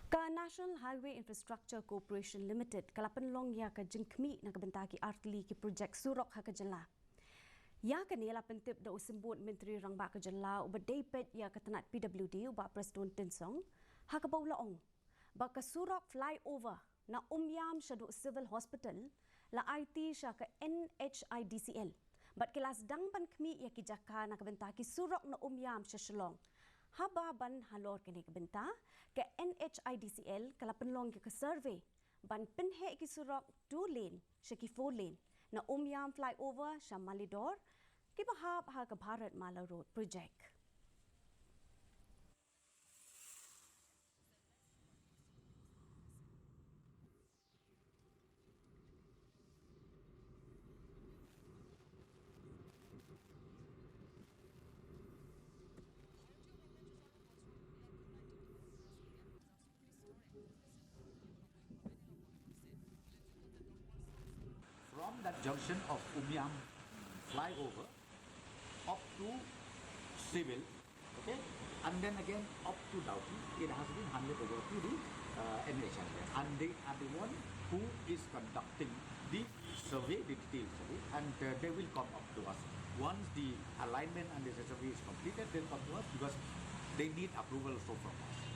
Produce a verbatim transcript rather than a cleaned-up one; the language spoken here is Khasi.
Ka National Highway Infrastructure Corporation Limited ka la pynlong ïa ka jingkhmih na ka bynta ki artylli ki projek surok ha ka jylla. Ïa kane la pyntip da u Symbud Myntri Rangbah ka jylla uba dei peit ïa ka tnat P W D u Bah Prestone Tynsong, ha kaba u la ong ba ka surok flyover na Umiam shaduh Civil Hospital la aiti sha ka N H I D C L bad ki la sdang ban khmih ïa ki jaka na ka bynta ki surok na Umiam sha Shillong. Haba ban halor kane ka bynta, ka N H I D C L ka la pynlong ïa ka survey ban pynheh ki surok two lane sha ki four lane, na Umiam flyover sha Malidor, kiba hap ha ka Bharat Mala Road project. From that junction of Umiam flyover up to Civil, okay, and then again up to Dawki, it has been handed over to the uh, N H I D. And they are the one who is conducting the survey, the detailed survey, and uh, they will come up to us. Once the alignment and the survey is completed, they'll come to us because they need approval also from us.